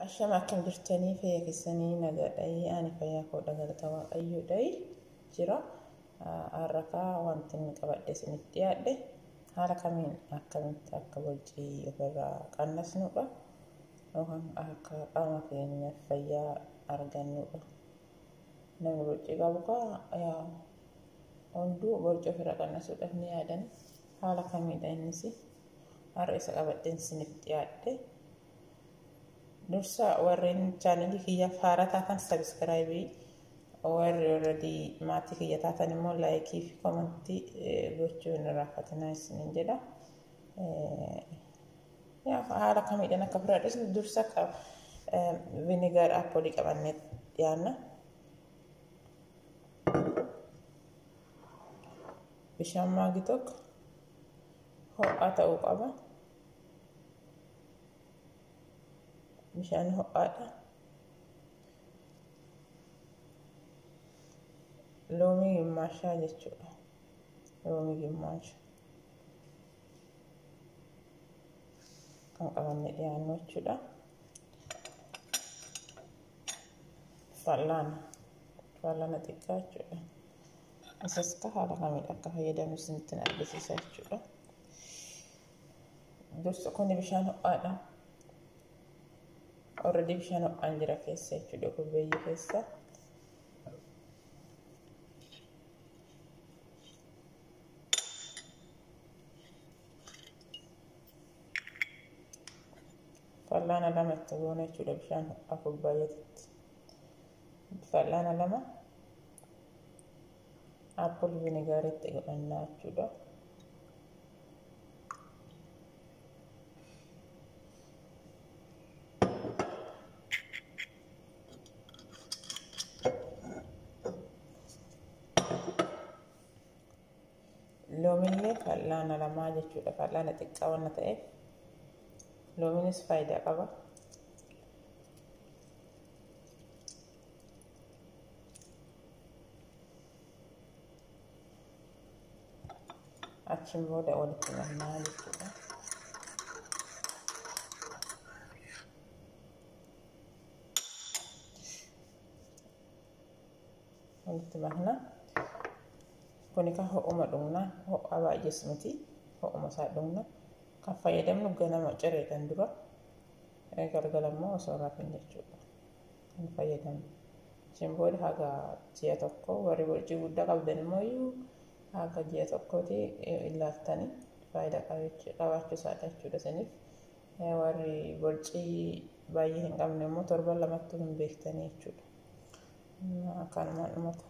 Ashama akkam jirtanii fayyaa keessanii nagaadha. Ani fayyaa koodha galata waaqayyoodha jira. Har'akaa wanti inni qabadhe isiniif dhiyaadhe haala kamiin akkamitti akka borcii ofirraa qannasnudha yookaan akka qaama keenyaaf fayyaa argannudha. Namni borcii qabu kaa hunduu borcii ofirraa qannasuudhaaf ni yaadan. Haala kamiidha innis har'a isa qabadheen isiniif dhiyaadhe. Dursa warreen chaanelii kiyyaaf haaraa taatan sabiskiraayibii, warri already maatii kiyya taatan immoo laayikii fi komentii gochuu hin irraanfatinaa isiniin jedha. Haala kamiidhaan akka ofirraa dursa vinegar appoolii qabannee dhiyaanna. Bishaan maagii tokko ho'aa ta'uu qaba. Bishaan ho'aadha. Loomii gimmaashaa jechuudha. Loomii gimmaasha kan qabannee dhiyaannu jechuudha. Fal'aana. Fal'aana xiqqaa jechuudha. Isas ka haala kamiidha akka fayyadamnu isinitti argisiisa jechuudha. Dursa kuni bishaan ho'aadha. Already bishaan ho'aan jira keessa jechuudha, kubbeeyyii keessa. Fal'aana lama itti goona jechuudha bishaan ho'aa kubbaayyaatti. Fal'aana lama apple vinegaaritti godhannaa jechuudha. Loomillee fal'aana lamaa jechuudha. Fal'aana xiqqaa waan ta'eef loomiinis faayidaa qaba. Achiin booda walitti maknaa jechuudha. Walitti maknaa. Kuni kan ho'uma dhugna, ho'a baay'ees miti, ho'uma isaa dhugna. Kan fayyadamnu ganama cireedhaan dura, galgala immoo osoo rafin jechuudha. Kan fayyadamnu. Achiin booda haga ji'a tokko, warri borcii guddaa qabdan immoo haga ji'a tokkooti ilaaltanii faayidaa qabaachuu isaadha jechuudha isiniif. Warri borcii baay'ee hin qabne immoo torban lamattuu hin beektanii jechuudha. Akkanumaan dhumata.